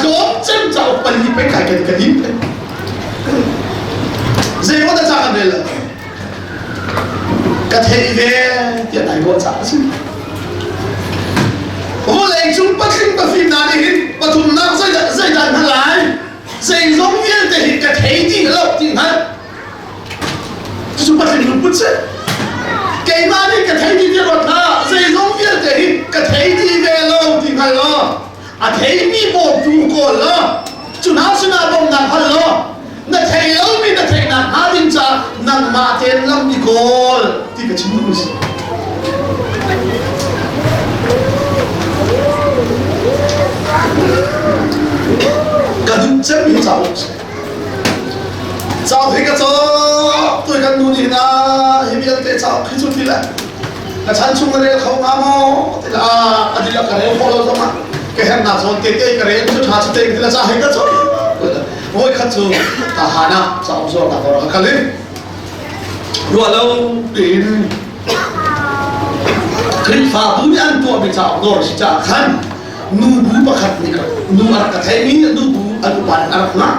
tlawm cem cauk pali pei kai kan ka lim zei maw na ca kan rel lo ka thei ve tiah nai ruah caah a si. Vawlei cung patling pafim hna nih hin pathumnak zeidah zeidah hna lai zeizong vialte hi ka thei dih lo ti hngalh cucu patling lungput si. Keimah nih ka thei dih ti ruat hlah, zeizong vialte hi ka thei dih ve lo ti hngal law a theimi bawmtu kawl law cu hna sinah bawmhnak hal law na thei lomi na theihnak hnga ding caah nangmah tein lam i kawl ti ka chim duhmi si. Ka duh cemmi cauk si. Cauk hi ka cawk tui kan nu nih na hi vialte cauk hi cu ti le ka chan chung ka rel kho hnga maw ti le a dihlak ka rel khawh lo zongah ka herhnak zawn te te ka rel cu ṭha cu te ti le ca hi ka cawk voi khat cu ka han ah cauk zuarnak dawr ka kal i ruah lo tein Khrihfabu nih an tuahmi cauk dawr si caah khan nubu pakhat nih nu a rak ka theimi nubu an upa nih a rak ngah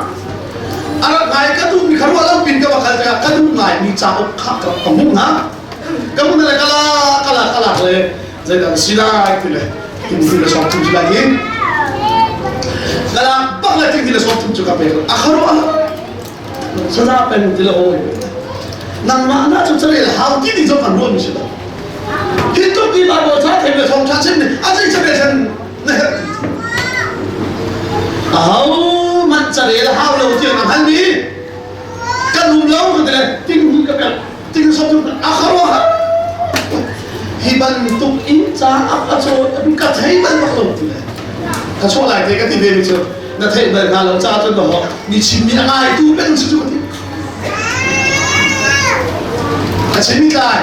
a rak ngai ka duhmi kha ruah lo pin ka va kal tikah ka duh ngaimi cauk kha ka hmuh hna ka hmuh le kala kala kala le zeidah si lai ti le ting le sawm thum si lai hi kala bak le ting le sawm thum cu ka pek a kharuah saza pen ti le hawi nangmah na cu carel hau ti ni zong kan ruah mi si lo hi tuk ti Bible ca thei le thawng tha chim ni a zei carel san na herh ti aho man carel hau lo tiang a hal mi kan um lo ka ti le ting hi ka pek ting sawm cu a kharuah hi bantuk in ca a ka caw ka thei bal bak lo ti le ka chuah lai te ka ti ve mi cu na theih bal hnga lo ca cun maw mi chim mi a ngai tu peng cu ka ti a chim mi tlai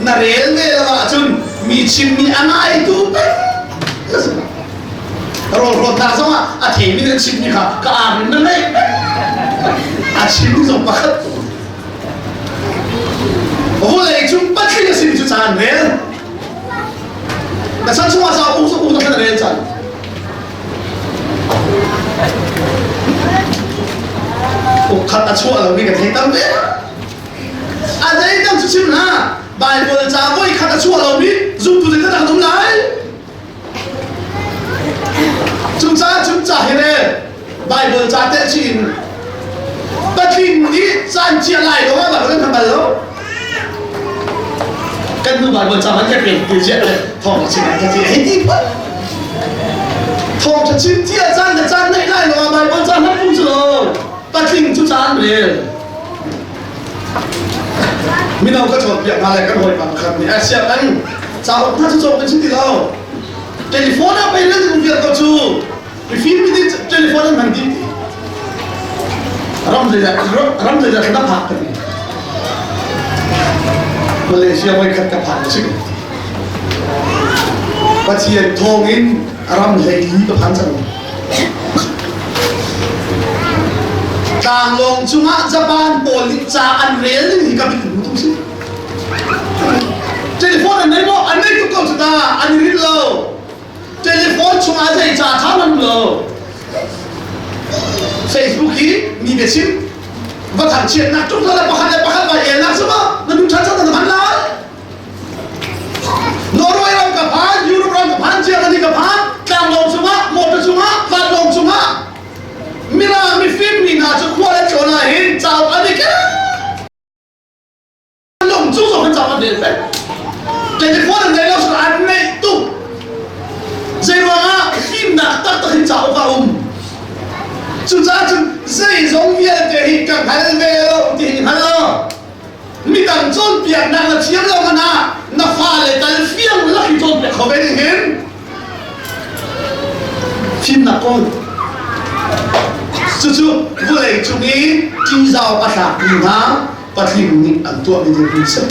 na rel ve lo ahcun mi chim mi a ngai tu peng rawl rawtnak zongah a theimi na chimmi kha ka ar in na ngeih a chimmi zong pakhat Vawlei cung patling a simi cu caan rel. Na chan chungah ca u u na rel cang. Ukhat a chuah lomi ka thei tam ve. A zei dang cu chim hna. Bible ca voi khat a chuah lomi zumtu zei dah um lai? Cung ca cung ca hi rel. Bible ca te chin patling nih caan chia lai lo ah kan hman lo kan nu Bible ca man ka pek ti ziah le thawng chim ka ti hei ti phat thawng tha chim tia caan le caan nei lai lo ah Bible ca hman pung cu lo patling cu caan rel mino ka chawnpiak hna le kan hawipa pakhat nih Asia kan cauk hna cu cawk kan si ti lo telephone ah pei le vial ko cu Mifim nih telephone an hman dih. Ram zeidah ram zeidah na phak ka ti. Malaysia voi khat ka phan si. Pathian thawng in ram hlei li ka phan cang. Tlanglawng cungah Japan pawl nih ca an rel ning hi ka mit hmu tung si. Telephone an nei maw? An nei tuk ko cu ta. An i rin lo. Telephone chungah zei ca tha man lo. Facebook hi mi biachim va thangchiatnak tuk le pakhat le pakhat vai elnak cu ma na nu than na hman lai. Norway ram ka phan, Europe ram ka phan, Germany ka phan, tlanglawng cungah, motor cungah, vanlawng cungah mirang mifim mi hna cu khua le tlawn ah hin cauk an i ken. Lung cu zong an cang an rel peng. Telephone an ngei lo so an ngeih tuk. Zei ruangah fimnak taktak hin cauk a um. Cucaah cun zeizong vialte hi ka hngal ve lo ti hi hngal lo. Midang cawnpiaknak na thiam lo hmanh ah na fale tal fiang lak hi cawnpiak kho ve ding hin fimnak kawl. Cucu vawlei cung i ṭihzau a tlakmi hna patling nih an tuahmi dirhmun si.